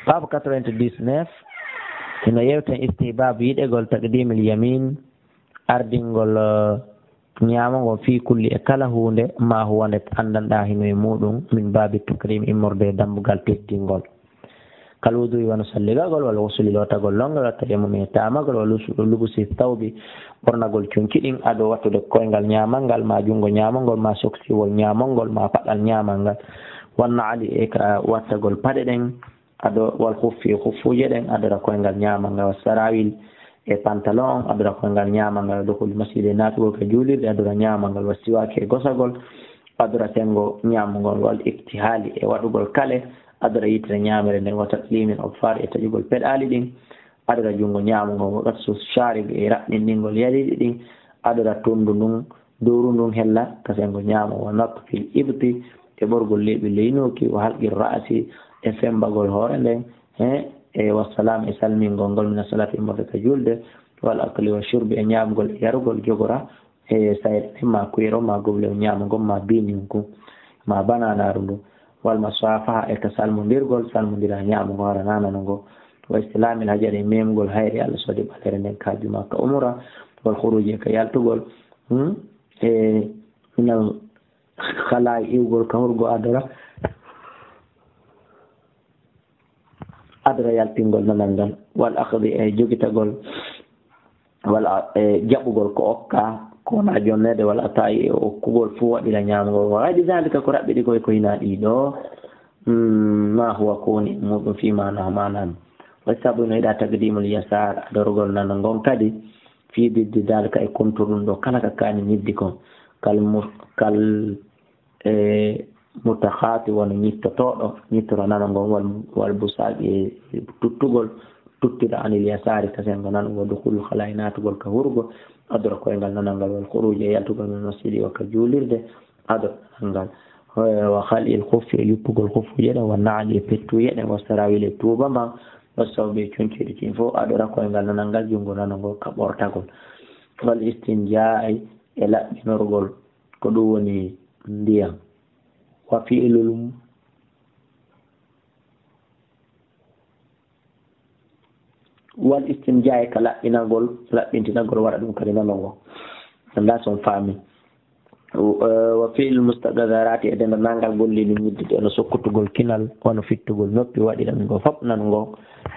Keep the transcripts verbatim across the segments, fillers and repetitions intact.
Babu quatre-vingt-dix-neuf, hino yewten istihbaabu yiɗegol taqdimil yamin, ardingol, eh, ñaamo ngo fii kulli e kala huunde, ma huwa nde anndanɗaa hino e muuɗum, min baabi takrim immorde e dambugal teddingol. Kal wudu'i wano salligagol, wal ghusli lootagol, longol, wa tayammumi e taamagol, wa lus-, lubusi thawbi ɓornagol conci ɗin, ado wattude koyngal ñaamal ngal, ma junngo ñaamol ngol, ma soksiwol ñaamol ngol, ma paɗal ñaamal ngal, wan naali e ka wattagol paɗe ɗen, ado wal khuffi e khuffuuje ɗen, adora koyngal ñaamal ngal, wa sarawil e pantalon on, adora koyngal ñaamal ngal, dukhul masjid e naatugol ka juulirde, adora ñaamal ngal, wa siwaaki e gosagol, adora senngo ñaamugol, wal iktihali e waɗugol kale, adora yitere ñaamere nden, wa taqlimil adfar e taƴugol peɗaali ɗin, adora junngo ñaamugol, wa qassu sharib e raɓɓinɗingol yariiɗi ɗin, adora tunndu ndun, dowru ndun hella ka senngo ñaamo, wa natfil ibti e ɓorgol leeɓi leynooki, wa halqi ra'si e femmbagol hoore nden, he, e wa salam e salmingol ngol, mina salati immorde ka julde, wal akli wa shurbi e ñaamugol e yarugol jogora, e sayre nden ma kuyero ma goblew ñaamugol ma biinin kun ma bananaaru ndun, wal musafaha e ka salmondirgol, salmondira ñaamugol hara nanano ngo, wa istilamil hajari e memugol hayre Allah soodi ɓaleere nden ka juma ka umura, wal khuruji e ka yaltugol, hmm, e minal khalai iwgol ka hurgo adora, adora yaltingol nanal ngal, wal akhdi e jogitagol, wal a-, e jaɓugol ko okka, ko wona jonneede, wal ata'i e okkugol fuu waɗira ñaamugol. Wa ghayri dhalika ko raɓɓiɗi koy ko hinaa ɗii ɗoo, mm, ma huwa ko woni e muuɗum fii maana maanam. Wa sabu no yiɗa taqdimul yasar, adorgol nano ngon kadi, fii diddi dhalika e konto ɗum ɗo kala ka kaani niddi kon. Kal mu-, kal e mutakhati wano ñittotooɗo, ñittoro nano ngon wal, wal busaqi e tuttugol, tuttira anil yasari ka senngo nano, wa dukhulul khala'i naatugol ka hurgo, adora koyngal nanal ngal, wal khuruji e yaltugol min masjidi wa ka juulirde, adora nanal ngal, wa khal'il khuffi e yuppugol khuffuuje ɗen, wa na'li e pettuuje ɗen, wa sarawil e tuuba mban, wa sawbi e conceeɗi ɗin fof, adora koyngal nanal ngal, junngo nano ngo ka ɓortagol, wal istinja'i e laɓɓinorgol, ko ɗum woni ndiyam. Wa fi'lul, wal istinja'i ka laɓɓinagol, laɓɓintinagol waɗa ɗum kadi nano ngo. Annda so on faami. Wa fi'lul mustaqdarati e denda nangal golli ɗum yiddude, ono sokkutugol kinal, wano fittugol noppi, waɗira ɗum ngo fof nano ngo.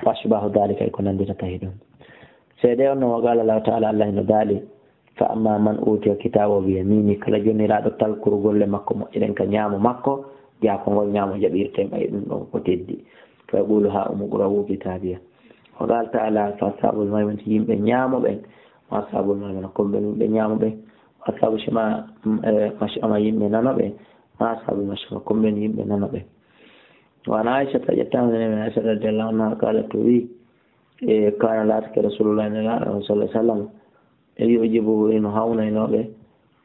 Wa ashbahu dhalika e ko nanditata e ɗum. Seede on no wa qala Allahu ta'ala, Allah hino daali, Fa amma man utiya kitaabahu bi yamini, kala jonniraaɗo talkuru golle makko moƴƴe ɗen ka ñaamo makko, jaa ko ngol ñaamo jaɓirtee, ɓay ɗum ɗon ko teddi. Fa yaqulu ha umu qra'u kitaabiya. Wa qala ta'ala, fa ashabul maymana, yimɓe ñaamo ɓen, wa ashabul maymana, ko ɓen yimɓe ñaamo ɓen, wa ashabu shima-, eh, mash'ama, yimɓe nano ɓen, wa ashabul mash'ama, ko ɓen yimɓe nano ɓen. Wa an Aisha, ta ƴettaama nene men Aisha radiyallahu anha, qalat, o wi, e, kana laatake Rasulullah, Nelaaɗo on sallallahu alaihi wasallam, e yu'jibuhu, ino hawnaynoo ɓe,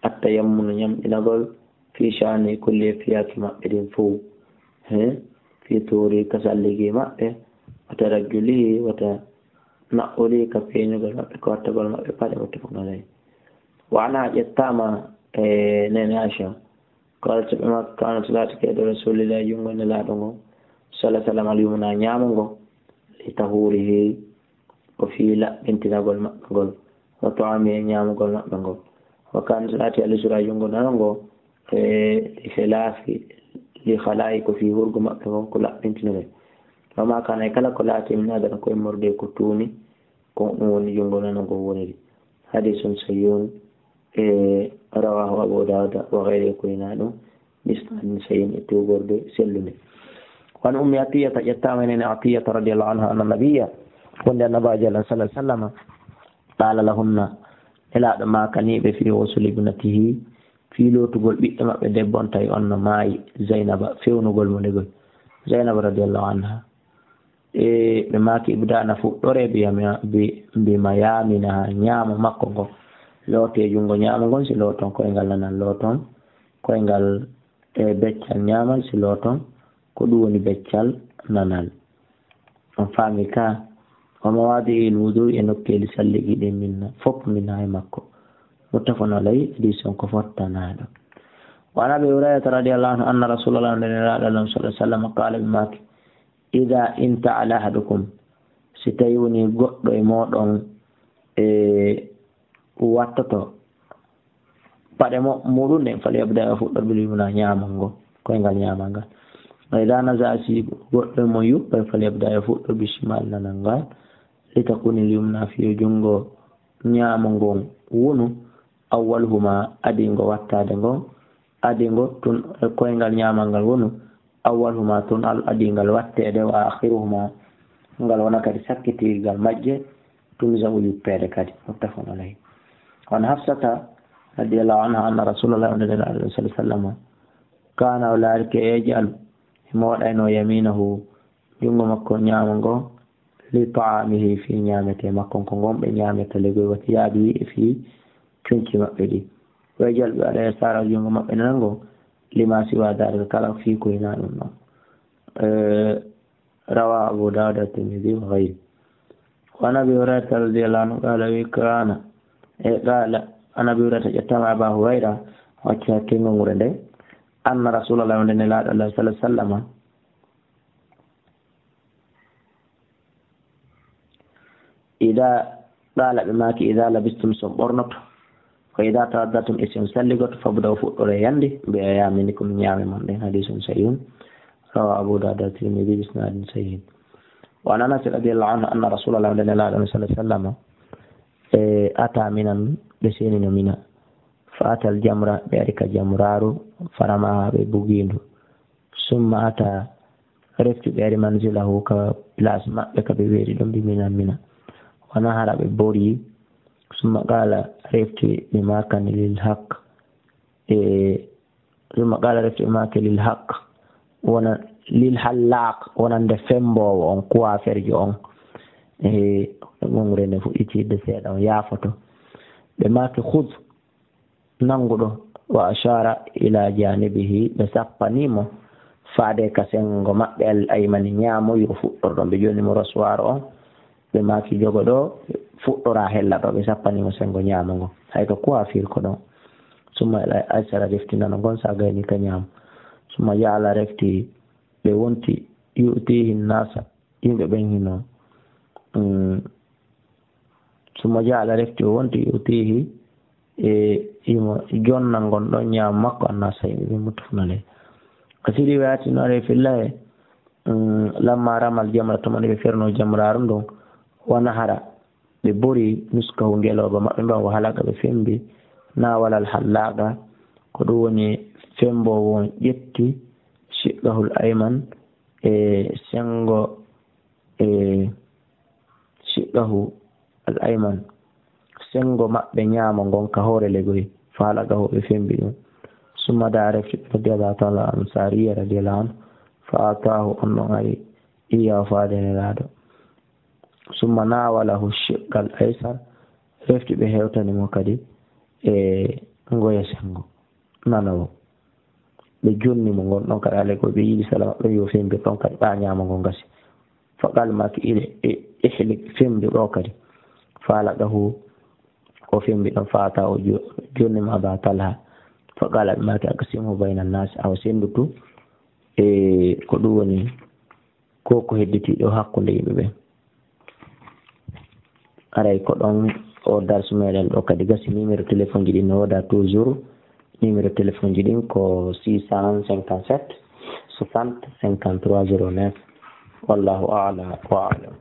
attayammunu, ñamɗinagol, fi sha'ani kulli, e fiyaake maɓɓe ɗin fow. He, fi tuhuri, ka salligi maɓɓe, wa tarajjulihi, wa tana'uli, ka feeñugol maɓɓe, ka wattagol maɓɓe paɗe, muttafaqun alayhi. Wa anha, ƴettaama e nene Aisha, qalat, ɓe maaki, kanat, laatake, yadu Rasulillahi, junngo Nelaaɗo ngon, sallallahu alaihi wasallam, al yumna, ñaamo ngo, li tahurihi, ko fii laɓɓintinagol maɓɓe ngol, wa ta'ami, e ñaamugol maɓɓe ngol. Wa kanat, laati, al yusra, junngo nano ngo, e, li khilaafi, li khala'i, ko fii hurgo maɓɓe ngon, ko laɓɓintinore. Wa ma kana, e kala ko laati, min adana, ko immorde ko tuuni, ko ɗum woni junngo nano ngo woniri. Hadisun sahihun, e, rawahu Abu Dawuda wa ghayrihi, ko ina ɗum, bi isnadin sahihin, e tuugorde sellunde. Wa an Ummi Atiyata, ƴettaama e nene Atiyata radiyallahu anha, anna nabiyya, wonde Annabaajo Allah sallallahu alaihi wasallam, qala lahunna, Nelaaɗo maakanii ɓe fi ghusli ibnatihi, fii lootugol ɓiɗɗo maɓɓe debbo on, tawi on no maayi, Zaynaba, fewnugol mo ndegol. Zaynaba radiyallahu anha. E, ɓe maaki, ibda'na, fuɗɗoree, bi yami-, bi, bi mayaminaha, ñaamo makko ngo. Lootee junngo ñaamo ngon, si looton koyngal nanal, looton koyngal, e, beccal ñaamal, si looton ko ɗum woni beccal nanal. On faami ka? Wa mawadi'il wudu, e nokkeeli salligi ɗin, minna, fof minna e makko. Muttafaqun alayhi, hadis on ko fottanaaɗo. Wa an Abi Hurayrata radiyallahu anhu, anna Rasulallah, nde Nelaaɗo Allah sallallahu alaihi wasallam, qala, ɓe maaki, Ida inta'ala ahadukum, si tawi woni goɗɗo e mooɗon e wattoto paɗe mo muɗum ɗen, falyabda, o fuɗɗor bil yumna, ñaamal ngo, koyngal ñaamal ngal. Wa ida naza, si goɗɗo e mon yuɓɓay, falyabda, o fuɗɗor bi shimal, nanal ngal. Litakuni l yumna, fiyo junngo ñaamo ngon wonu, awwaluhuma, adingo wattaade ngon, adingo tun, koyngal ñaamal ngal wonu, awwaluhuma, tun al adingal watteede, wa akhiruhuma, ngal wona kadi sakkitirgal majje, tun zawu yuppeede kadi. Muttafaqun alayhi. Wa an Hafsata radiyallahu anha anna Rasulallah, wonde Nelaaɗo sallallahu alayhi wa sallam, kana, o laarike, yaj'alu, himo waɗayno, yaminahu, junngo makko ñaamo ngo, li ta'amihi, fii ñaametee makko, ko ngon ɓe ñaamirta legoy, wa thiyaabihi, e fii conci maɓɓe ɗi. Wa yaj'alu, ɓe waɗa, yasarahu, junngo maɓɓe nano ngo, lima siwa daalika, kala fii ko hinaa ɗum ɗon. Eh, rawa Abu Dawud, Tirmidhi wa ghayru. Wa an Abi Hurayrata radiyallahu anhu qala, wi, kana, e qala, an Abi Hurayrata, ƴettama Aba Hurayra, wacci hakke ngongure nde, anna Rasulallah, wonde Nelaaɗo Allah sallallahu alayhi wa sallam, ida qala, ɓe maaki, ida labistum, so ɓornoto, ko ida tawaddatum, e si on salligoto, fabdaw, fuɗɗore yande, bi ayaminikum, ñaame mon ɗen. Hadisun sahihun, rawa Abu Dawud wa Tirmidhi bi isnadin sahihin. Wa an Anas radiyallahu anhu anna Rasulallah, wonde Nelaaɗo sallallahu alayhi wa sallam, e ata Minan, ɓe seenino Mina. Fa atal jamra, ɓe ari ka jamraaru, faramaha, ɓe bugindu. Summa ata, refti ɓe ari manzilahu, ka place maɓɓe ka ɓe weeri ɗon, bi Mina, Mina. Wa nahara, ɓe bori. Summa qala, refti ɓe maakani, lil haq. E, summa qala, refti ɓe maaki, lil haq. Wona lil hallaq, wonande femboowo on, coiffeurjo on. E, ngongure nde fuɗɗiti hidde seeɗa, on yaafoto. Ɓe maaki, khudh, nanngu ɗo, wa ashara ila janibihi, ɓe sappani mo faade ka senngo maɓɓe al aymani ñaamo, yo fuɗɗor ɗon. Ɓe jonni mo roswaar on, ɓe maaki, jogo ɗo, fuɗɗora hella ɗo, ɓe sappani mo senngo ñaamo ngo. Hay ko coiffure ko ɗon. Summa ila aysara, refti nano ngon, sa gayni ka ñaamo. Summa jaala, refti ɓe wonti, yu'tihi nasa, yimɓe ɓen hino, mm, summa jaala, refti o wonti, yu'tihi, e himo jonna ngon ɗon ñaamo makko, annasa, yimɓe ɓen. Muttafaqun alayhi. Wa fi riwayatin, no ari fillaye, mm, lamma ramal jamra, tuma nde ɓe ferno jamraaru ndun, wa nahara, ɓe bori, nuskahu, ngelooba maɓɓe mban, wa halaqa, ɓe fembi, nawalal hallaqa, ko ɗum woni femboowo on ƴetti, shiqqahul ayman, e senngo, e shiqqahu al ayman, senngo maɓɓe ñaamo ngon ka hoore legoy, fa halaqahu, ɓe fembi ɗum. Summa da'a, refti ɓe noddi Aba Talha al Ansariya radiyallahu anhu, fa ataahu, on ɗon ari, iya faade Nelaaɗo. Summa nawalahu shiqqal aysar, refti ɓe hewtani mo kadi e ngoya senngo nanowo. Ɓe jonni mo ngon ɗon kadi, alay ko ɓe yiɗi sala maɓɓe yo fembir ɗon kadi, ɓa ñaamo ngo ngasi. Fa qala, maaki, ile, e, ihliq, fembi ɗo kadi. Fa halaqahu, o fembi ɗon, fa ata, o jo-, jonni mo Aba Talha. Fa qala, ɓe maaki, aqsimhu bayna nnaasi, awa senndu tu, e ko ɗum woni ko, ko hedditi ɗo hakkunde yimɓe ɓen. Aray ko ɗon o darsu meɗen ɗo kadi gasi. Numéro téléphone ji ɗin no woda toujours. Numéro téléphone ji ɗin ko six cent cinquante-sept soixante cinquante-trois zéro neuf. Wallahu a'la wa a'lam.